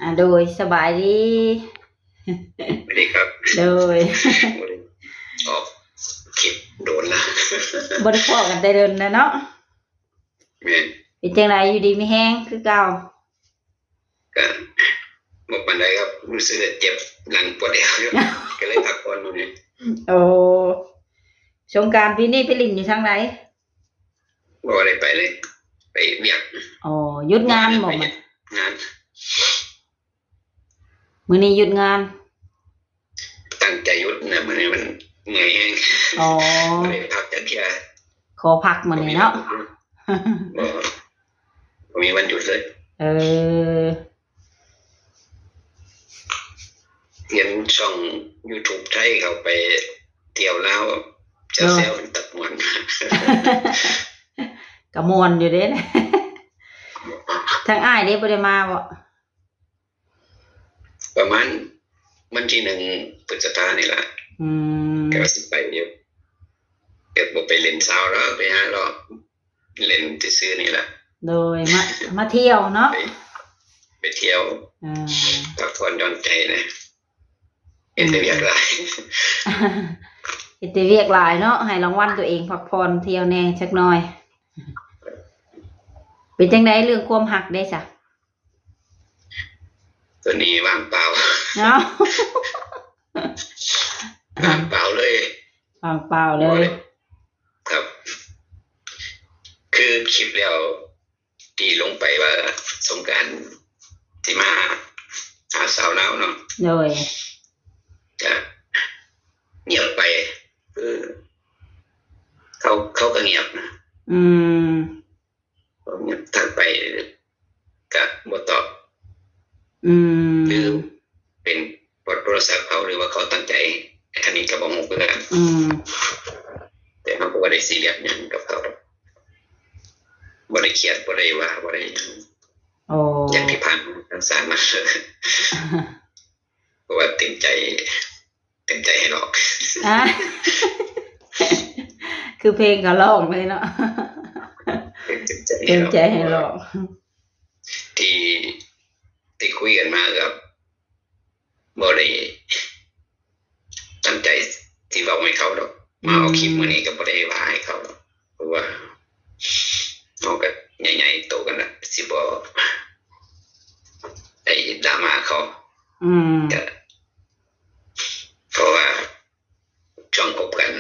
ອາ ໂດຍ ສະບາຍດີ. ສະບາຍດີຄັບ. ໂດຍ. ບໍ່ໄດ້ອອກຄລິບດົນລະ. ບໍ່ໄດ້ພໍ້ກັນແຕ່ດົນແລ້ວເນາະ. ແມ່ນ. ເປັນຈັ່ງໃດ ຢູ່ດີມີແຮງຄືເກົ່າ? ກະບໍ່ປານໃດຄັບ, ຮູ້ສຶກເຈັບຫຼັງປວດແອວຢູ່ ກະເລີຍພັກຜ່ອນມື້ນີ້. ໂອ້ ສົງການປີນີ້ໄປຫຼິ້ນຢູ່ທາງໃດ? ບໍ່ໄດ້ໄປເລີຍ, ໄປວຽກ. ອໍ ຢຸດງານບໍ່? ໄປເຮັດງານ. ມື້ນີ້ຢຸດງານ? ຕັ້ງໃຈຢຸດນະ, ມື້ນີ້ມັນເມື່ອຍແຮງ. ອໍ ບໍ່ໄດ້ພັກຈັກເທື່ອ. ຂໍພັກມື້ນີ້ເນາະ. ບໍ່ ບໍ່ມີວັນຢຸດເລີຍ. ເອີ ເຫັນຊ່ອງຢູທູບໄທເຂົາໄປທ່ຽວລາວ ແຊວໆ ເປັນຕາມ່ວນ. ກະມ່ວນຢູ່ເດ້. ທາງອ້າຍເດ້ ບໍ່ໄດ້ມາບໍ່? ປະມານວັນທີໜຶ່ງ ພຶດສະພານີ້ລະ. ອືມ ກະວ່າຊິໄປຢູ່, ກະບໍ່ໄປຫຼິ້ນຊາວດອກ, ໄປຫາເລາະຫຼິ້ນຊື່ໆນີ້ລະ. ໂດຍ ມາ ມາທ່ຽວເນາະ. ໄປ ໄປທ່ຽວ ອືມ ພັກຜ່ອນຢ່ອນໃຈນະ. ເຮັດແຕ່ວຽກຫຼາຍ. ເຮັດແຕ່ວຽກຫຼາຍເນາະ, ໃຫ້ລາງວັນຕົວເອງ, ພັກຜ່ອນ, ທ່ຽວແດ່ຈັກໜ່ອຍ. ເປັນຈັ່ງໃດເລື່ອງຄວາມຮັກເດ້ຊະ? ຕອນນີ້ວ່າງເປົ່າ. ເອົ້າ ວ່າງເປົ່າເລີຍ. ວ່າງເປົ່າເລີຍ. ບໍ່ໄດ້ ຄັບ. ຄືຄລິບແລ້ວທີ່ລົງໄປວ່າສົງການຊິມາຫາສາວລາວເນາະ. ໂດຍ. ກະງຽບໄປ, ຄືເຂົາ ເຂົາກະງຽບນະ. ອືມ. ທັກໄປກະບໍ່ຕອບ. ອືມ ຫຼືເປັນເພາະໂທລະສັບເຂົາ ຫຼືວ່າເຂົາຕັ້ງໃຈ, ອັນນີ້ກະບໍ່ຮູ້ຄືກັນ. ອືມ ແຕ່ເຮົາກະບໍ່ໄດ້ຊີຣຽສຫຍັງກັບເຂົາດອກ, ບໍ່ໄດ້ຄຽດ ບໍ່ໄດ້ວ່າ ບໍ່ໄດ້ຫຍັງ. ໂອ້ ຢ່າງທີ່ຜ່ານມາ ສາມາດ ເພາະວ່າເຕັມໃຈ ເຕັມໃຈໃຫ້ຫຼອກ. ອາ ຄືເພງເຂົາຮ້ອງເລີຍເນາະ. ເຕັມໃຈ ເຕັມໃຈໃຫ້ຫຼອກ. ທີ່ ທີ່ຄຸຍກັນມາກະບໍ່ໄດ້ຕັ້ງໃຈຊິເວົ້າໃຫ້ເຂົາດອກ. ມາອອກຄລິບມື້ນີ້ກະບໍ່ໄດ້ວ່າໃຫ້ເຂົາດອກ, ເພາະວ່າເຮົາກະໃຫຍ່ໆໂຕກັນລະ, ຊິບໍ່ໄດ້ດຣາມາເຂົາ. ອືມ ກະ ເພາະວ່າຊ່ວງຄົບກັນ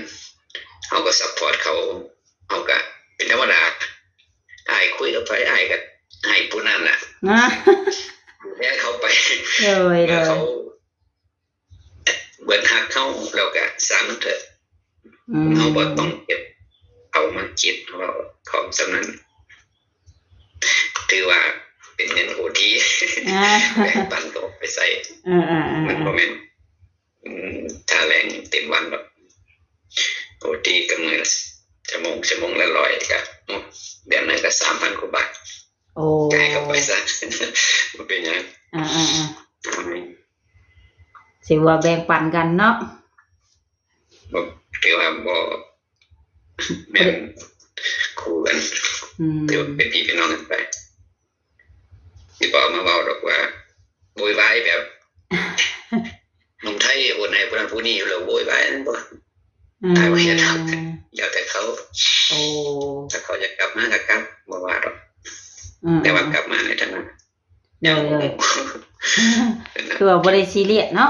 ເຮົາກະຊັບພອດເຂົາ, ເຮົາກະເປັນທຳມະດາ, ອ້າຍຄຸຍກັບໃຜ ອ້າຍກະໃຫ້ຜູ້ນັ້ນລະ. ນະ ດູແລເຂົາໄປ. ໂດຍ ເມື່ອເຂົາ ໂດຍ ເບິດຮັກເຮົາແລ້ວກະຊ່າງມັນເຖາະ. ອືມ ເຮົາບໍ່ຕ້ອງເກັບເອົາມາຄິດເວົ້າຂອງສ່ຳນັ້ນ. ຖືວ່າເປັນເງິນໂອທີ ອາ ແບ່ງປັນກັນໄປໃຊ້. ເອີໆໆໆ ມັນບໍ່ແມ່ນ ອືມ ຄ່າແຮງເຕັມວັນດອກ. ໂອທີກະມື້ລະຊົ່ວໂມງ ຊົ່ວໂມງລະຮ້ອຍ ກະເດືອນໜຶ່ງກະສາມພັນກວ່າບາດ. ໂອ້ ໃຫ້ເຂົາໄປຊະ ບໍ່ເປັນຫຍັງ. ອາໆໆ ອືມ ຖືວ່າແບ່ງປັນກັນເນາະ. ບໍ່ ຖືວ່າບໍ່ແມ່ນຄູ່ກັນ. ອືມ ຖືວ່າເປັນພີ່ເປັນນ້ອງກັນໄປ. ຊິບໍ່ເອົາມາເວົ້າດອກວ່າໂວຍວາຍແບບໜຸ່ມໄທໂອນໃຫ້ຜູ້ນັ້ນຜູ້ນີ້ ແລ້ວໂວຍວາຍນັ້ນບໍ່. ອືມ ອ້າຍບໍ່ເຮັດດອກ, ແລ້ວແຕ່ເຂົາ. ໂອ້ ຖ້າເຂົາຢາກກັບມາກະກັບ ບໍ່ວ່າດອກ. ອືມ ແຕ່ວ່າກັບມາໃນຖານະ ໂດຍ ຄືວ່າບໍ່ໄດ້ຊີຣຽສເນາະ.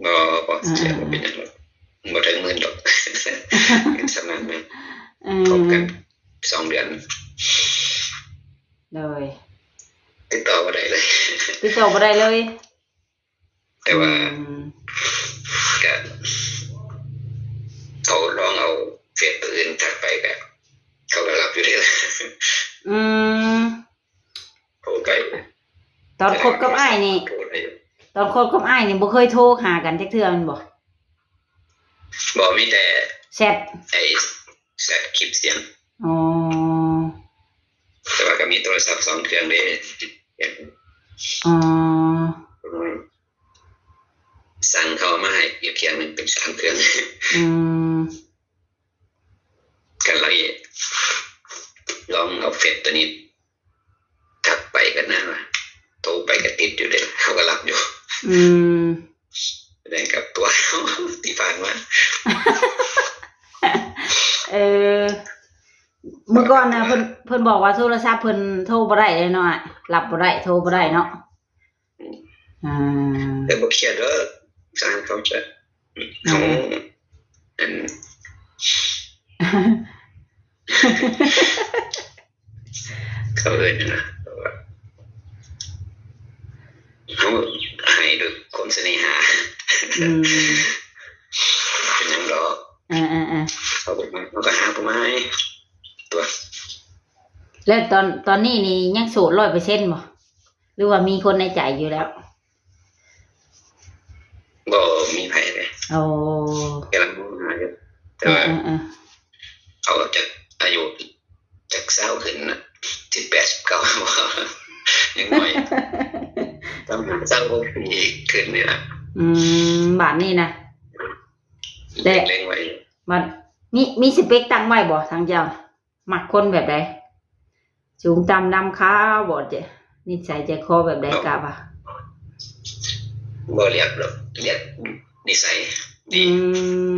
ບໍ່ ບໍ່ ອືມ ເສຍ ບໍ່ເປັນຫຍັງດອກ, ບໍ່ເຖິງໝື່ນດອກ. ສຳນັ້ນແມ່ນ ອືມ ຄົບກັນສອງເດືອນ. ໂດຍ ຕິດຕໍ່ບໍ່ໄດ້ເລີຍ. ຕິດຕໍ່ບໍ່ໄດ້ເລີຍ. ແຕ່ວ່າ ອືມ ກະ ເຂົາລອງເອົາເຟສໂຕອື່ນທັກໄປ ກະ ເຂົາກະຮັບຢູ່ເດ້. ອືມ ໂທໄປ ຕອນຄົບກັບອ້າຍນີ້ ໂທໄດ້ຢູ່. ຕອນຄົບກັບອ້າຍນີ້ບໍ່ເຄີຍໂທຫາກັນຈັກເທື່ອແມ່ນບໍ່? ບໍ່ ມີແຕ່ແຊັດ ໄອ້ແຊັດຄລິບສຽງ. ອໍ ແຕ່ວ່າກະມີໂທລະສັບສອງເຄື່ອງເດ້. ອໍ ອືມ ສັ່ງເຂົາເອົາມາໃຫ້ອີກເຄື່ອງໜຶ່ງ ເປັນສາມເຄື່ອງ. ອືມ ກະເລີຍລອງເອົາເຟສໂຕນີ້ ທັກໄປກັນນະວ່າ ໂທໄປກໍຕິດຢູ່ເດ້ ເຮົາກໍຮັບຢູ່. ອືມ ແສດງກັບຕົວທີ່ຜ່ານມາ. ເອີ ມື້ກ່ອນນະ ເພິ່ນ ເພິ່ນບອກວ່າໂທລະສັບເພິ່ນໂທບໍ່ໄດ້ເດ້ເນາະ ຮັບບໍ່ໄດ້ ໂທບໍ່ໄດ້ເນາະ. ອືມ ອ່າ ແຕ່ບໍ່ຄຽດເດີ ຊ່າງເຂົາເຖາະ. ເຂົາ ອືມ ອັນ ເຂົາເອີ້ນຫຍັງນະ ເຮົາໃຫ້ດ້ວຍຄວາມສະເໜ່ຫາ. ອືມ ເປັນຫຍັງດອກ. ເອີໆໆ ເຂົາກໍ ເຂົາກໍຫາຜູ້ໃໝ່ຕົວະ. ແລ້ວຕອນ ຕອນນີ້ນີ້ຍັງໂສດຮ້ອຍເປີເຊັນບໍ່ ຫຼືວ່າມີຄົນໃນໃຈຢູ່ແລ້ວ? ບໍ່ມີໃຜເດ້. ໂອ້ ກຳລັງມອງຫາຢູ່ ແຕ່ວ່າ ເອີໆໆ ເຂົາຈະອາຍຸຈັກຊາວຂຶ້ນນະ ສິບແປດ ສິບເກົ້າ ຍັງນ້ອຍ. ຕ້ອງຫາຊາວຫົກປີຂຶ້ນນີ້ລະ. ອືມ ບາດນີ້ນະ ແລະ ເລັງໄວ້ ບາດມີ ມີສະເປັກຕັ້ງໄວ້ບໍ່ທາງເຈົ້າ? ມັກຄົນແບບໃດ? ສູງຕ່ຳດຳຂາວບໍ່? ຈະ ນິໄສໃຈຄໍແບບໃດ ກະວ່າ ບໍ່ເລືອກດອກ ເລືອກນິໄສດີ. ອືມ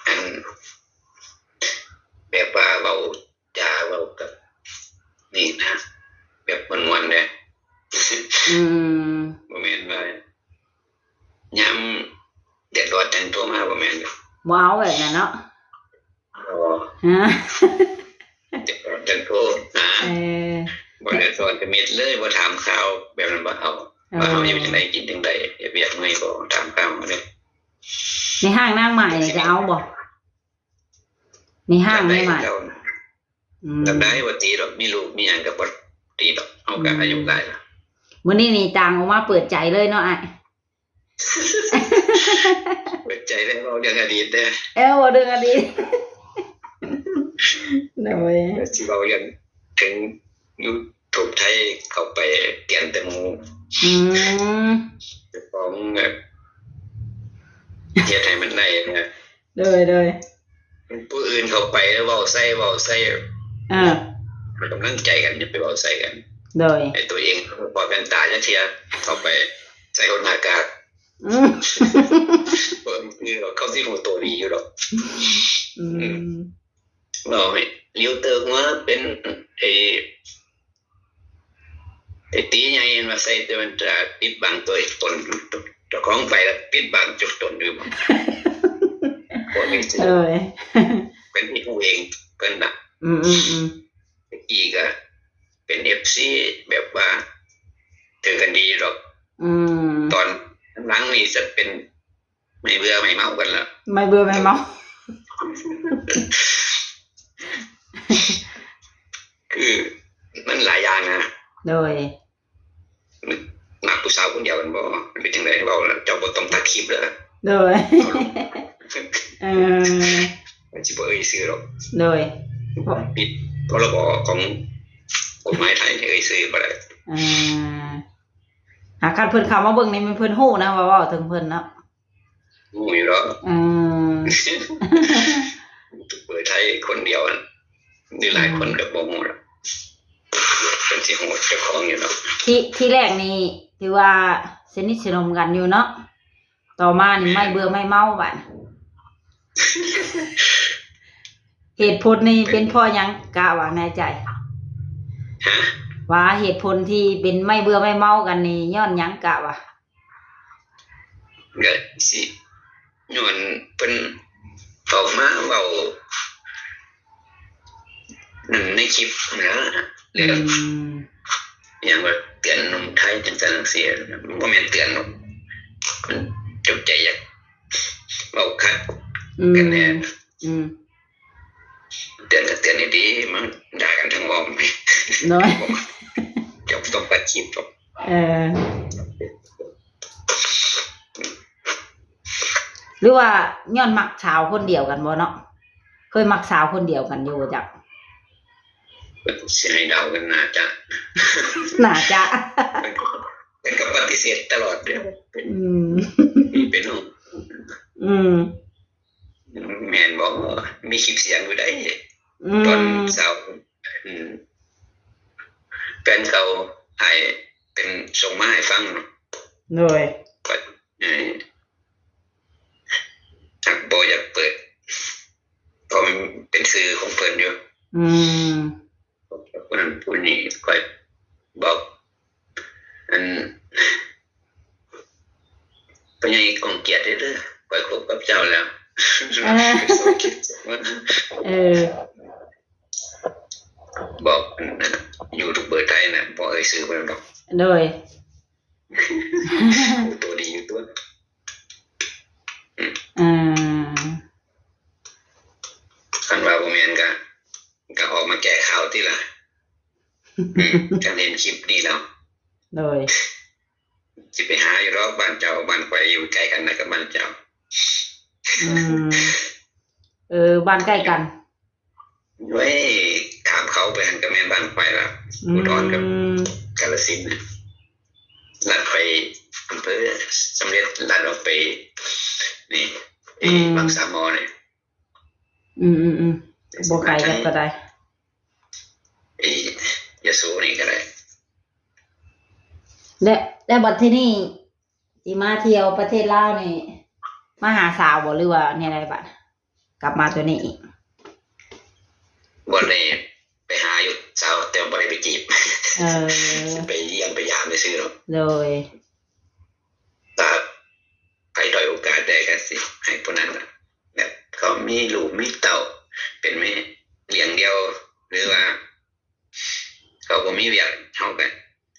ອັນ ແບບວ່າເວົ້າຈາ ເວົ້າກັບນີ້ນະ ແບບມ່ວນໆເດ້. ອືມ ບໍ່ແມ່ນວ່າຍາມເດືອດຮ້ອນຈັ່ງໂທມາ ບໍ່ແມ່ນເດ້. ບໍ່ເອົາແບບນັ້ນເນາະ. ບໍ່ ຮະ ຈະ ຈະໂທຫາ ເອີ ບໍ່ໄດ້ສອນທຳອິດເລີຍ ບໍ່ຖາມຂ່າວແບບນັ້ນ ບໍ່ເອົາ ເອີ ວ່າເຮົາຢູ່ຈັ່ງໃດ ກິນຈັ່ງໃດ ເຮັດວຽກເມື່ອຍບໍ່ ຖາມຂ່າວເຮົາເດ້. ແມ່ຮ້າງນາງໝ້າຍນີ້ຈະເອົາບໍ່? ແມ່ຮ້າງແມ່ໝ້າຍ ອືມ ຈຳໄດ້ ບໍ່ຕີດອກ ມີລູກມີຫຍັງກໍບໍ່ຕີດອກ ເຮົາກໍອາຍຸຫຼາຍແລ້ວ. ອືມ ມື້ນີ້ນີ້ຕ່າງອອກມາເປີດໃຈເລີຍເນາະອ້າຍ. ເປີດໃຈໄດ້ເວົ້າເລື່ອງອະດີດເດ້. ເອີ ເວົ້າເລື່ອງອະດີດ ໂດຍ ຊິເວົ້າເລື່ອງເຖິງຢູທູບໄທ ເຂົ້າໄປປ່ຽນແຕ່ໝູ່. ອືມ ເຈົ້າຂອງແບບເຮັດໃຫ້ມັນໄດ້ນະ. ໂດຍ ໂດຍ ຜູ້ອື່ນເຂົ້າໄປແລ້ວເວົ້າໃສ່ ເວົ້າໃສ່ ເອີ ໃຫ້ກຳລັງໃຈກັນ ຢ່າໄປເວົ້າໃສ່ກັນ. ໂດຍ ໃຫ້ຕົວເອງບໍ່ຖອດແວ່ນຕາຈັກເທື່ອ ເຂົ້າໄປໃສ່ຫົວໜ້າກາກ. ອືມ ເບິ່ງຄືເຂົາຊິຮູ້ໂຕດີຢູ່ດອກ. ອືມ ອືມ ເວົ້າໃຫ້ຫຼິວເຕີກວ່າເປັນ ໄອ້ ໄອ້ຕີໃຫຍ່ ເຫັນວ່າໃສ່ແຕ່ແວ່ນຕາປິດບັງຕົວຕົນ ເຈົ້າຂອງໄປລະປິດບັງຈຸດຕົນຢູ່. ບໍ່ມີຊື່ ເອີຍ ເປັນທີ່ຮູ້ເອງເພິ່ນນະ. ອືມໆໆ ແຕ່ກີ້ກໍເປັນເອັຟຊີ ແບບວ່າຖືກັນດີດອກ. ອືມ ຕອນຫຼັງນີ້ຈະເປັນ ໄມ້ເບື່ອໄມ້ເມົາກັນລະ ໄມ້ເບື່ອໄມ້ເມົາ ຄືມັນຫຼາຍຢ່າງນະ. ໂດຍ ມັກຜູ້ສາວຄົນດຽວກັນບໍ່? ມັນເປັນຈັ່ງໃດ? ເວົ້າແລ້ວເຈົ້າບໍ່ຕ້ອງຕັດຄລິບເດີ. ໂດຍ ເອີ ມັນຊິບໍ່ເອີ່ຍຊື່ດອກ. ໂດຍ ຜິດ ພະລະບໍ ຂອງກົດໝາຍໄທ ເອີ່ຍຊື່ບໍ່ໄດ້. ເອີ ຫາຄັນເພິ່ນເຂົ້າມາເບິ່ງນີ້ ແມ່ນເພິ່ນຮູ້ນະວ່າເວົ້າເຖິງເພິ່ນເນາະ. ຮູ້ຢູ່ດອກ. ອືມ ຢູທູບເບີໄທຄົນດຽວ ຫຼືຫຼາຍຄົນກໍບໍ່ຮູ້ດອກ. ເພິ່ນຊິຮູ້ເຈົ້າຂອງຢູ່ດອກ. ທີ ທີແລກນີ້ຖືວ່າສະໜິດສະໜົມກັນຢູ່ເນາະ. ຕໍ່ມານີ້ ອືມ ໄມ້ເບື່ອໄມ້ເມົາບາດ. ເຫດຜົນນີ້ເປັນເພາະຫຍັງ ກະວ່າໃນໃຈ? ຮະ? ວ່າເຫດຜົນທີ່ເປັນໄມ້ເບື່ອໄມ້ເມົາກັນນີ້ ຍ້ອນຫຍັງ ກະວ່າ? ກະຊິຍ້ອນເພິ່ນອອກມາເວົ້າ ອືມ ໃນຄລິບນະ ເລື່ອງ ອືມ ຫຍັງວ່າເຕືອນໜຸ່ມໄທຈັ່ງຊັ້ນຈັ່ງຊີ້ ບໍ່ແມ່ນເຕືອນດອກ ມັນຈົງໃຈຢາກເວົ້າຂັດ ອືມ ກັນແດ່. ອືມ ເຕືອນກໍເຕືອນດີໆ ມາດ່າກັນທາງອ້ອມ. ໂດຍ ເຈົ້າບໍ່ຕ້ອງຕັດຄລິບດອກ. ເອີ ຫຼືວ່າຍ້ອນມັກສາວຄົນດຽວກັນບໍ່ເນາະ? ເຄີຍມັກສາວຄົນດຽວກັນຢູ່ບໍ່ຈັກ? ຊິໃຫ້ເດົາກັນ ໜ້າຈະ ໜ້າຈະ ເພິ່ນກໍປະຕິເສດຕະຫຼອດເດ້. ອືມ ເປັນ ອືມ ແມ່ນບໍ່? ມີຄລິບສຽງຢູ່ໃດ໋ ອືມ ຕອນສາວ ອືມ ແຟນເກົ່າ ອ້າຍເປັນສົ່ງມາໃຫ້ຟັງເນາະ. ໂດຍ. ຂ້ອຍ ເອີ ຫາກບໍ່ຢາກເປີດ ເພາະມັນເປັນຊື່ຂອງເພິ່ນຢູ່. ອືມ. ຜູ້ນັ້ນຜູ້ນີ້ ຂ້ອຍບອກ ອັນ ພໍ່ໃຫຍ່ກ້ອງກຽດເດີ ຂ້ອຍຄົບກັບເຈົ້າແລ້ວ. ເອີ ເອີ ບອກອັນນັ້ນ ຢູທູບເບີໄທນະ ບໍ່ເອີ່ຍຊື່ເພິ່ນດອກ. ໂດຍ. ໂຕດີຢູ່ຕົວະ. ອືມ ອືມ ຄັນວ່າບໍ່ແມ່ນກະ ກະອອກມາແກ້ຂ່າວຕິລະ. ອືມ ຄັນເຫັນຄລິບນີ້ແລ້ວ. ໂດຍ. ຊິໄປຫາຢູ່ດອກ ບ້ານເຈົ້າ ບ້ານຂ້ອຍຢູ່ໃກ້ກັນນະກັບບ້ານເຈົ້າ. ອືມ ເອີ ບ້ານໃກ້ກັນ. ໂອ້ຍ ຂ້າມເຂົາໄປຫັ້ນກະແມ່ນບ້ານຂ້ອຍລະ. ອືມ ອຸດອນກັບກາລະສິນ ລັດໄປອຳເພີສຳເລັດ ລັດອອກໄປນີ້ ອືມ ບາງສາໝໍນີ້. ອືມໆໆ ບໍ່ໄກກັນປານໃດ ໄປຍະໂສນີ້ກະໄດ້. ແລະ ແລະບັດທີນີ້ ຊິມາທ່ຽວປະເທດລາວນີ້ ມາຫາສາວບໍ່ ຫຼືວ່າແນວໃດບັດ ກັບມາຕົວນີ້ອີກ? ບໍ່ໄດ້ໄປຫາຢູ່ສາວ ແຕ່ບໍ່ໄດ້ໄປຈີບ. ເອີ ໄປຢ້ຽມໄປຢາມຊື່ໆດອກ. ໂດຍ. ຖ້າໃຜດ້ອຍໂອກາດໄດ້ກະຊິໃຫ້ຜູ້ນັ້ນລະ ແບບເຂົາມີລູກມີເຕົ້າ ເປັນແມ່ລ້ຽງດ່ຽວ ຫຼືວ່າ ເຂົາບໍ່ມີວຽກ ເຮົາກະ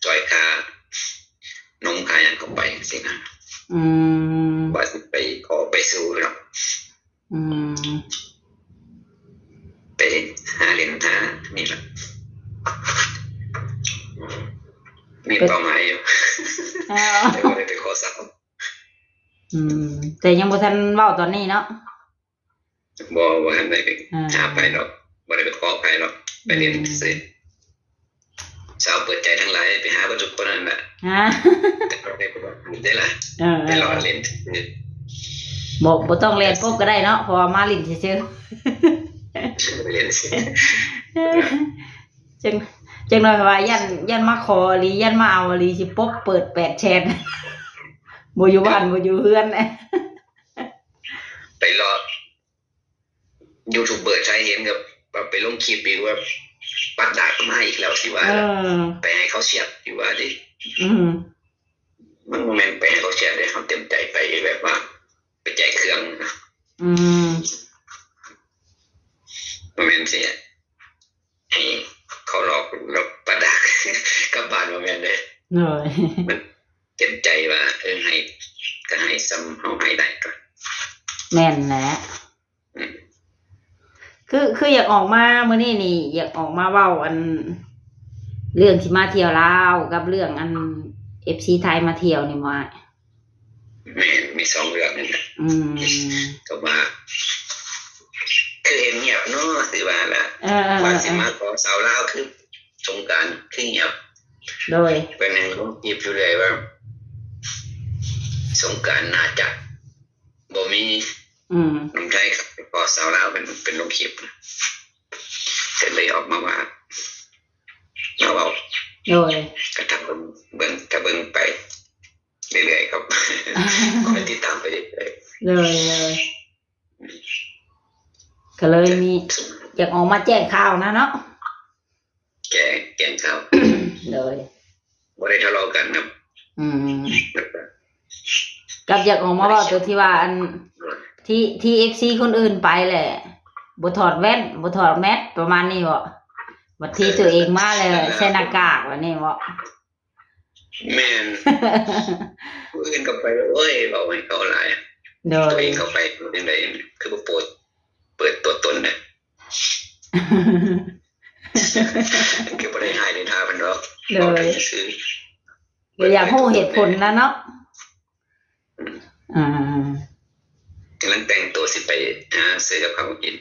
ຈ່ອຍຄ່ານົມຄ່າຫຍັງເຂົາໄປຈັ່ງຊີ້ນະ. ອືມ ວ່າຊິໄປຂໍໄປຊູດອກ. ອືມ ໄປຫາຫຼິ້ນຫານີ້ລະ ມີເປົ້າໝາຍຢູ່. ອໍ ແຕ່ບໍ່ໄດ້ໄປຂໍສາວ. ອືມ ແຕ່ຍັງບໍ່ທັນເວົ້າຕອນນີ້ເນາະ. ບໍ່ ບໍ່ທັນໄດ້ໄປ ອ່າ ຫາໃຜດອກ ບໍ່ໄດ້ໄປຂໍໃຜດອກ ໄປຫຼິ້ນຊື່. ອືມ ສາວເປີດໃຈທັງຫຼາຍ ໄປຫາເບິດທຸກຄົນນັ້ນແຫຼະ. ອ່າ ແຕ່ບໍ່ໄດ້ໄປບອກເດ້ລະ. ເອີ ໄປລໍ້ຫຼິ້ນຊື່ໆ. ບໍ່ ບໍ່ຕ້ອງແລ່ນປົບກະໄດ້ເນາະ ເພາະວ່າມາຫຼິ້ນຊື່ໆ. ໄປຫຼິ້ນຊື່ໆ. ຈັ່ງ ຈັ່ງໜ້ອຍວ່າຢ້ານ ຢ້ານມາຂໍອີ່ຫຼີ ຢ້ານມາເອົາອີ່ຫຼີ ຊິປົບເປີດແປດແສນ ບໍ່ຢູ່ບ້ານ ບໍ່ຢູ່ເຮືອນ. ໄປເລາະຢູທູບເບີໄທເຫັນກັບວ່າໄປລົງຄລິບອີກວ່າ ປັດດາກມາອີກແລ້ວ ຊິວ່າ ເອີ ໄປໃຫ້ເຂົາສຽບ ຊິວ່າເດ້. ອືມ ມັນບໍ່ແມ່ນໄປໃຫ້ເຂົາສຽບເດ້ ເຮົາເຕັມໃຈໄປແບບວ່າໄປແຈກເຄື່ອງນະ. ອືມ ບໍ່ແມ່ນຊິ ໃຫ້ເຂົາຫຼອກແລ້ວປະດາກກັບບ້ານ ບໍ່ແມ່ນເດ້. ໂດຍ ມັນເຕັມໃຈວ່າ ເອີ ໃຫ້ກະໃຫ້ສ່ຳເຮົາໃຫ້ໄດ້ກະ. ແມ່ນແຫຼະ. ອືມ ຄື ຄືຢາກອອກມາມື້ນີ້ນີ້ ຢາກອອກມາເວົ້າອັນ ເລື່ອງທີ່ມາທ່ຽວລາວ ກັບເລື່ອງອັນ ເອັຟຊີ ໄທມາທ່ຽວນີ້ບໍ່ອ້າຍ? ແມ່ນ ມີສອງເລື່ອງນີ້ແຫຼະ. ອືມ ກະວ່າ ຄືເຫັນງຽບເນາະ ຄືວ່າລະ ເອີໆໆ ວ່າຊິມາຂໍສາວລາວ ຄືສົງການຄືງຽບ. ໂດຍ ເພິ່ນຍັງລົງຄລິບຢູ່ເລື້ອຍວ່າ ສົງການໜ້າຈະບໍ່ມີ. ອືມ ໜຸ່ມໄທຂໍສາວລາວເປັນ ເປັນລົງຄລິບ ກະເລີຍອອກມາວ່າ ມາເວົ້າ. ໂດຍ ກະຖ້າເບິ່ງ ເບິ່ງ ຖ້າເບິ່ງໄປ ເລື້ອຍໆ ຄັບ ຄອຍຕິດຕາມໄປເລື້ອຍໆ. ໂດຍໆ ກະເລີຍມີ ຢາກອອກມາແຈ້ງຂ່າວນະເນາະ ແຈ້ງ ແຈ້ງຂ່າວ. ໂດຍ ບໍ່ໄດ້ທະເລາະກັນນະ. ອືມ ກັບຢາກອອກມາເວົ້າໂຕທີ່ວ່າ ອັນ ທີ່ ທີ່ ເອັຟຊີ ຄົນອື່ນໄປແຫຼະ ບໍ່ຖອດແວ່ນ ບໍ່ຖອດແມັດ ປະມານນີ້ບໍ? ບັດທີໂຕເອງມາແລ້ວໃສ່ໜ້າກາກ ແບບນີ້ບໍ? ແມ່ນ ຜູ້ອື່ນກະໄປ ໂອ້ຍ ເວົ້າໃຫ້ເຂົາຫຼາຍ. ໂດຍ ໂຕເອງເຂົ້າໄປເປັນຈັ່ງໃດ ຄືບໍ່ເປີດ ເປີດຕົວຕົນນະ? ກະບໍ່ໄດ້ຮ້າຍນິນທາເພິ່ນດອກ. ໂດຍ ເວົ້າໄດ້ຊື່ໆ ກະຢາກຮູ້ເຫດຜົນນະເນາະ. ອືມ ອ່າ ກຳລັງແຕ່ງໂຕຊິໄປຫາຊື້ກັບເຂົ້າກິນ.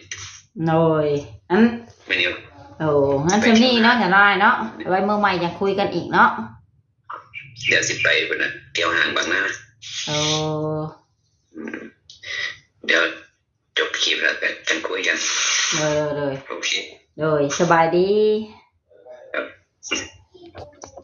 ໂດຍ ອັນ ແມ່ນຢູ່. ໂອ້ ຊັ້ນສ່ຳນີ້ເນາະ ສາວນ້ອຍເນາະ ໄວ້ມື້ໃໝ່ຈັ່ງຄຸຍກັນອີກເນາະ. ດຽວຊິໄປພຸ້ນນະ ທ່ຽວຫ້າງບາງນາ. ໂອ້ ອືມ ດຽວຈົບຄລິບແລ້ວກະຈັ່ງຄຸຍກັນ. ໂດຍໆ ໂອເຄ ໂດຍ ສະບາຍດີ. ຄັບ.